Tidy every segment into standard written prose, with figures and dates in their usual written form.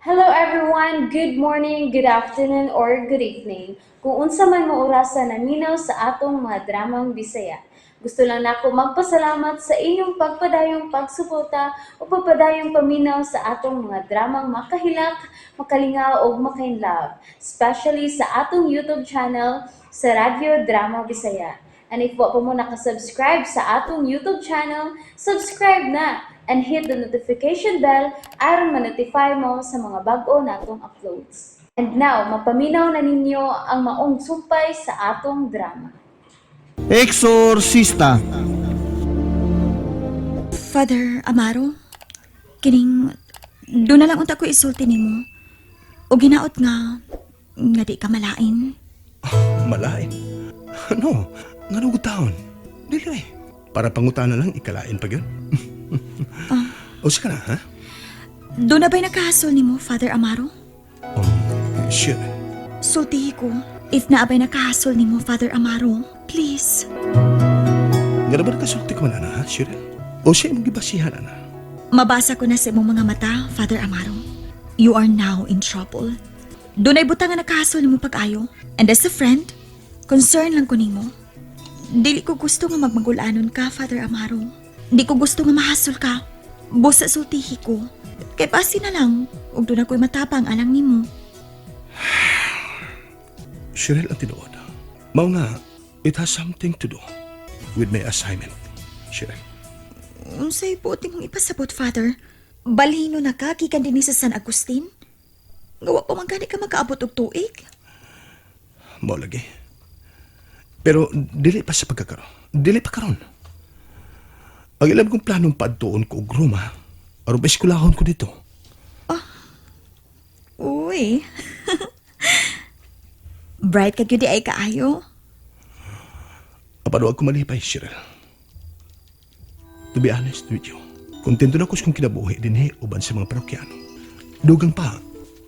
Hello everyone! Good morning, good afternoon, or good evening. Kung unsa man mo orasa naminaw sa atong mga dramang Bisaya. Gusto lang nako magpasalamat sa inyong pagpadayong pagsuporta o pagpadayong paminaw sa atong mga dramang makahilak, makalingaw ug makainlove, especially sa atong YouTube channel sa Radyo Drama Bisaya. And if wa pa mo nakasubscribe sa atong YouTube channel, subscribe na and hit the notification bell aron ma-notify mo sa mga bag-o natong uploads. And now, mapaminaw na ninyo ang maong sumpay sa atong drama. Exorcista. Father Amaro, kining doon na lang unta ko isulti nimo. O ginaot nga nga di ka malain. Malain? Ano? Nga nung taon? Dili eh. Para pangutana lang, ikalain pa yun. O sige na, ha? Doon na ba'y nakahasol nimo, Father Amaro? Shit. Sultihi ko. If naa ba'y nakahasol nimo, Father Amaro, please. Nga na ba nakasulti ka man, ana, ha, Shirel? O siya imong gibasihan, ana? Mabasa ko na sa imong mga mata, Father Amaro. You are now in trouble. Doon ay butang nga nakahasol nimo pag-ayo. And as a friend, concern lang ko nimo. Dili ko gusto nga magmagulanon ka, Father Amaro. Di ko gusto nga mahasol ka. Busa sultihi ko. Kay pasi na lang, ug doon ako'y matapang alang nimo. Shirel ang tinuod. Mao nga, it has something to do with my assignment, Shirel. Unsay buot mong ipasabot, Father? Balhino na ka, gikan dinhi sa San Agustin? Gawa pa man gani ka makaabot og tuig? Mao lagi. Pero dili pa sa pagkakaroon. Dili pa karon. Ang ilam kong planong paadtuon ko og Roma, aron eskwelahon ko dito. Uy. Bright ka gyud ay kaayo. Apan wa ko malipay, Cheryl. To be honest with you, kontento na ko sa kong kinabuhi dinhi uban sa mga parokyano. Dugang pa,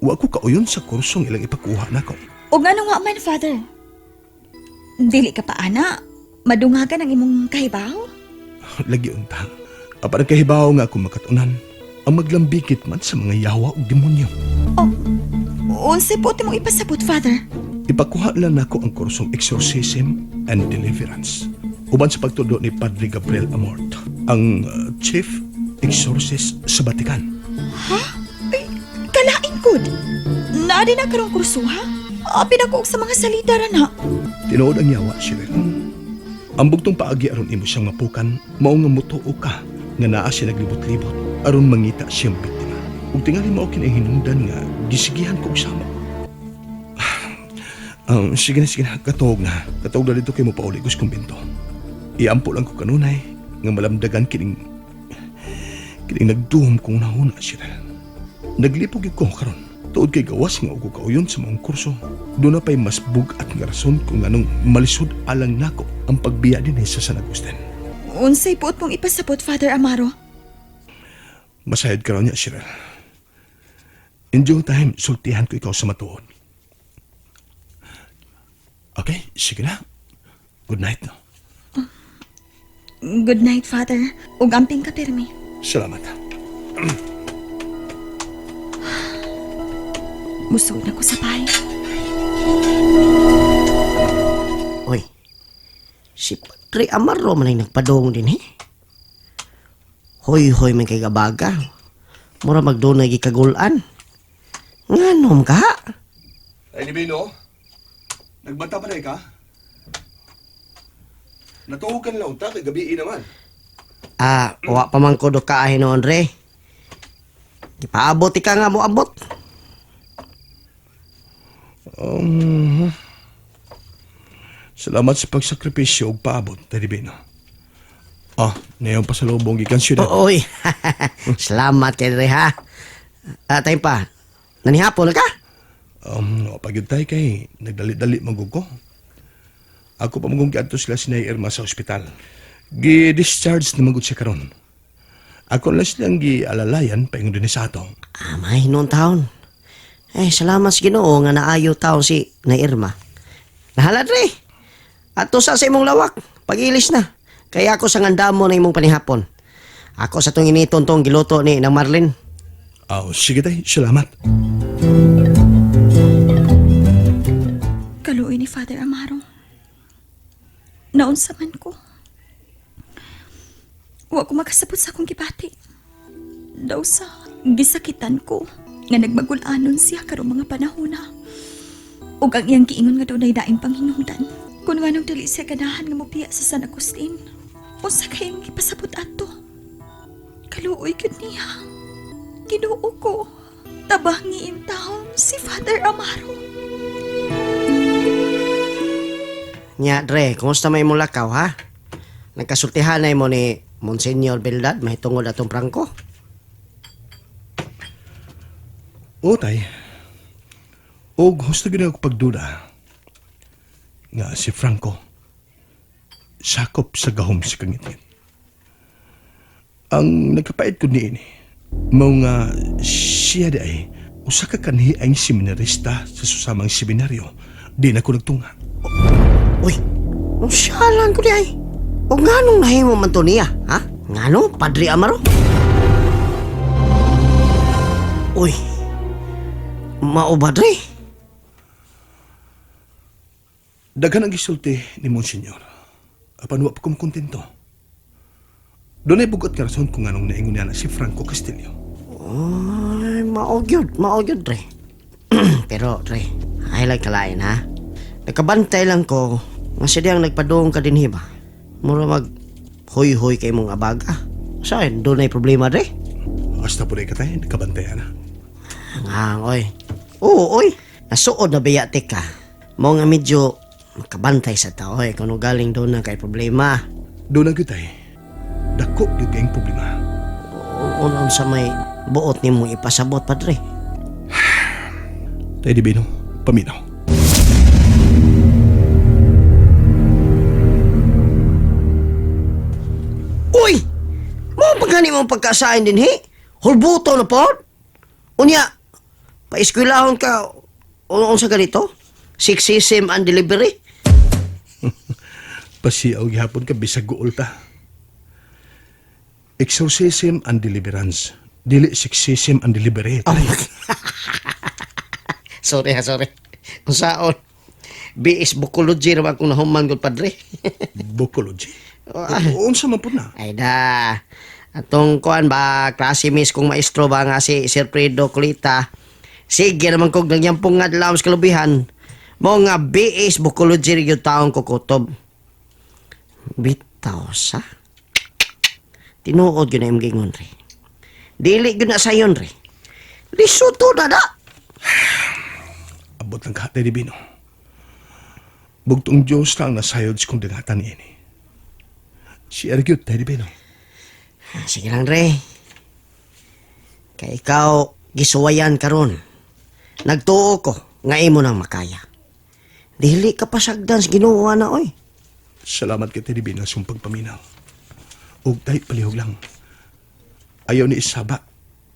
wa ko kauyon sa kursong ilang ipakuha nako. O ngano nga man, Father? Dili ka pa, ana. Madungagan ang imong kahibaw? Lagi unta. Apan ang kahibaw nga akong makatunan, ang maglambigit man sa mga yawa ug demonyo. Unsay buot mong ipasabot, Father? Ipakuha lang nako ang kursong Exorcism and Deliverance uban sa pagtudo ni Padre Gabriel Amort, ang chief exorcist sa Vatican. Ay, kalain gud. Naa din na karong kurso, ha? Abi na ko og sa mga salita ra na. Tinuod ang yawa, Shirel. Ang bugtong paagi aron imo siyang mapukan, mao nga mutuo ka nga naa siya naglibot-libot aron mangita siyang biktima. Ug tingali mao kini ang hinungdan nga gisigihan ko og sama. Sige na, sige na, katuog na. Katuog na dito kay mo pauli ko sa kumbento. Iampo lang ko kanunay nga malamdagan kining nagduhom kong nahuna, Shirel. Naglipog gyud ko karon. Tuod kay gawas nga og kauyon sa maong kurso. Doon na pa'y mas bug-at nga rason kung anong malisod alang nako ang pagbiya din sa San Agustin. Unsay buot mong ipasabot, Father Amaro? Masayod ka raw niya, Shirel. In due time, sultihan ko ikaw sa matuod. Okay, sige na. Good night, no? Good night, Father. Ug amping ka pirmi. Salamat. Musod na ko sa bahay. Oy, si Padre Amaro man ay nagpadong din eh. Hoy-hoy man kay gabaga. Mura magdunay gikagulan. Nganom ka? Ay, Libino, nagbanta pa na ka? Natuog ka nila unta kay gabi naman. Ah, wa pa man ko do kaahin noon re. Gipaabot ka nga mo abot. Salamat sa pagsakripisyo ug paabot, Daddy Bino. Ah, nayon pasalubong gikan syudad. Oy. Salamat kay re ha. Ah, tayo pa. Nanihapon na ka? No, pagyud tay kay nagdali-dali man gud ko. Ako pa mong giadto sila si Nay Irma sa ospital. Gi-discharge na man gud siya karon. Ako lang silang gialalayan paingon dinhi sa ato. Ah, may noon taon. Eh, salamat sa Ginoo nga naayo taon si na Irma. Nahalad re. Ato sa imong lawak, pag-ilis na. Kaya ako sa ngandamo na imong panihapon. Ako sa tong initon tong giluto ni nang Marlin. Aw, sige tay, salamat. Kaluoy ni Father Amaro. Naunsa man ko. Wa ko makasabot sa akong gibati. Daw sa gisakitan ko nga nagmagulanon siya karong mga panahon na. Ug ang iyang giingon nga dunay daing panghinungdan. Kung nganong dili siya ganahan nga mobiya sa San Agustin. Unsa kayang gipasabot ato? Kaluoy gyud niya. Ginoo ko. Tabangi in taon si Father Amaro. Nya, Dre, kumusta may imong lakaw, ha? Nagkasultihan na mo ni Monsignor Beldad mahitungod atong prangko. O tay, og husto gyud ako pagduda nga si Franco sakop sa gahom sa kangitngit. Ang nagkapait ko niini, mao nga siya di ay usa ka kanhiang seminarista sa susamang seminaryo. Di na ko nagtunga. Uy, ang syalan ko di ay. O nganong nahimo man to niya, ha? Ngano, Padre Amaro? Uy, mao ba, Dre? Daghan ang gisulti ni Monsignor. Apan wa pa ko kontento. Dunay bugot ka rason kung anong naingon niya na si Franco Castillo. Ay, mao gyud, mao gyud, Dre. Pero, Dre, ay lang kalain, ha? Nakabantay lang ko, nga siya diyang nagpadung ka din, ba? Mura mag huy-huy kay mong abaga. Saan, doon ay problema, Dre? Hasta po ka tayo, nakabantayan na. Ang oy. Oo, oy. Nasuod na biya ka. Mao nga medyo makabantay sa tao, oy. Kung galing doon na kay problema. Doon na gyud tay. Dako gyud kayong problema. Unon sa may buot nimo ipasabot, Padre. Tay Divino, paminaw. Uy! Mao pa gani mong pagkasain din, he? Hulbuto na po? Unya, paeskwelahon ka, unsa ganito? Sexism and delivery? Pasiaw gihapon ka bisag guol ta. Exorcism and deliverance. Dili sexism and delivery. Oh. Sorry ha, sorry. Unsaon? BS Bucology raman akong nahuman gud, Padre. Bokology. Unsa man pud na? Ay da. Atong kuan ba, klase miss kong maestro ba nga si Sir Fredo Colita. Sige naman kog nagyampong nga adlaw sa kalubihan. Mo nga BS Bucology rin yung taong kukutob. Bitaw sa. Tinuod yun na imong gingon re. Dili yun na sayon re. Lisuto na da. Abot lang ka, Tay Divino. Bugtong Diyos lang nasayod sa kong dangatan niini. Si Ergyut, Tay Divino. Sige lang re. Kay ikaw gisuwayan karon. Nagtuo ko nga imo nang makaya. Dili ka pasagdan sa Ginoo na oy. Salamat kay Tay Divino sa iyong pagpaminaw. Ug tay palihog lang. Ayaw ni Isaba,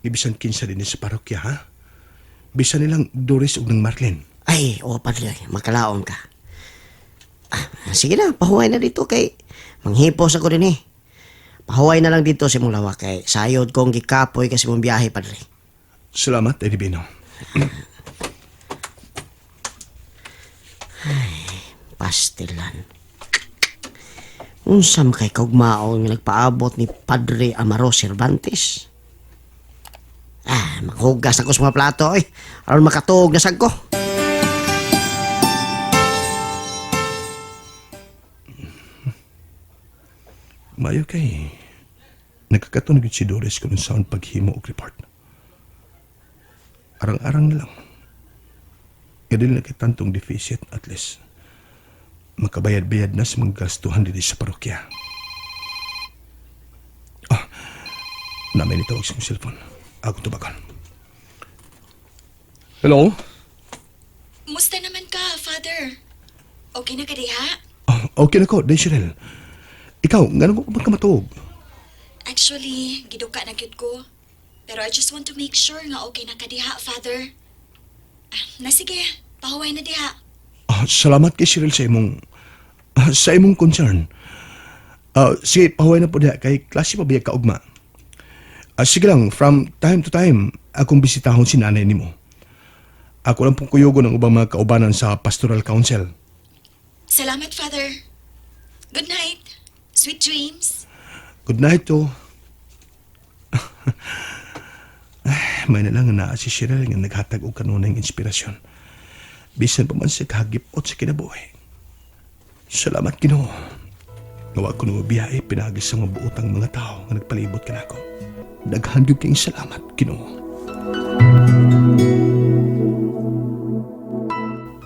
ni bisan kinsa din sa parokya, ha? Bisan nilang Doris ug nang Marlene. Ay, oo padre, makalaon ka. Ah, sige na, pahuway na dito kay manghipos ako din eh. Pahuway na lang dito sa imong lawa kay sayod kong gikapoy kasi mong biyahe padre. Salamat, Tay Divino. Pastilan. Unsa man kay kaugmaon nga nagpaabot ni Padre Amaro Cervantes? Ah, maghugas ako sa mga plato oy. Aron makatuog na sad ko. Mayo kay nagkakatunog yun si Doris kung saan paghimo og report. Arang-arang na lang. Nga dili na kay tantong deficit at least. Makabayad-bayad na sa mga gastuhan dito sa parokya. Ah, namin itawag sa kong cellphone. Ako tubakan. Hello? Musta naman ka, Father? Okay na ka diha? Ah, okay na ko, Desirel. Ikaw, ngano ko ba ka matuog? Actually, giduka na gyud ko. Pero I just want to make sure nga okay na ka diha, Father. Ah, na sige, pahuway na diha. Ah, salamat kay Cyril sa imong concern. Ah, sige, pahuway na po diha kay klase pa biya kaugma. Ah, sige lang, from time to time, Akong bisitahon si nanay nimo. Ako lang pong kuyugon ang ubang mga kaubanan sa Pastoral Council. Salamat, Father. Good night. Sweet dreams. Good night, to. Ay, may na lang nga naa si Cheryl nga naghatag og kanunay inspirasyon. Bisan pa man siya kahagipot sa kinabuhi. Salamat, Ginoo. Nga wa ko biyahe pinaagi sa mga buotang mga tao nga nagpalibot kanako. Daghan gyud kayong salamat, Ginoo.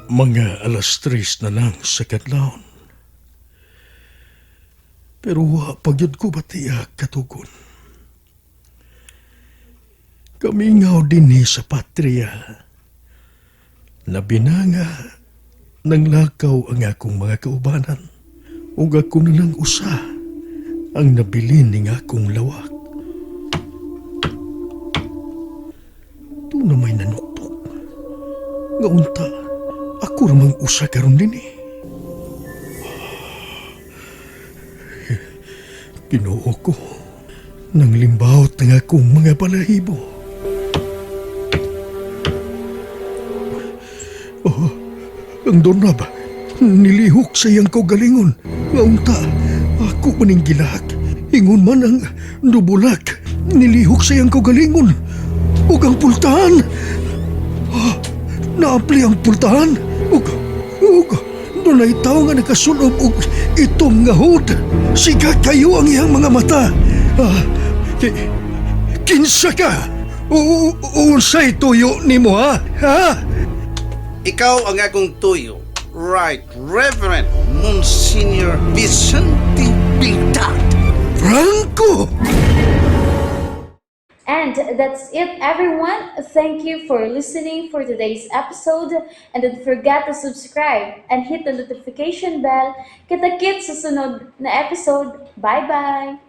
Mga 3:00 na lang sa kadlawon. Pero wa pa gyud ko batiya katugon. Kamingaw dinhi sa patria. Labi na nga nanglakaw ang akong mga kaubanan. Ug ako na lang usa ang nabilin ning akong lawak. Doon na may nanuktok. Nga unta, ako ramang usa karon dinhi. Ginoo ko, nang limbawot ang akong mga balahibo. Oh, ang doorknob, nilihok sa iyang kaugalingon. Nga unta, ako maning gilak. Ingon man ang dubulak, nilihok sa iyang kaugalingon. Ug ang pultahan, naapli ang pultahan. Ug dunay tawo nga nakasulob og itom nga hood. Siga kayo ang iyang mga mata. Ah, kinsa ka? Unsay tuyo nimo, ha? Ha? Ikaw ang akong tuyo, Right Reverend Monsignor Vicente Bildad. Franco! And that's it, everyone. Thank you for listening for today's episode. And don't forget to subscribe and hit the notification bell. Kita-kits sa sunod na episode. Bye-bye!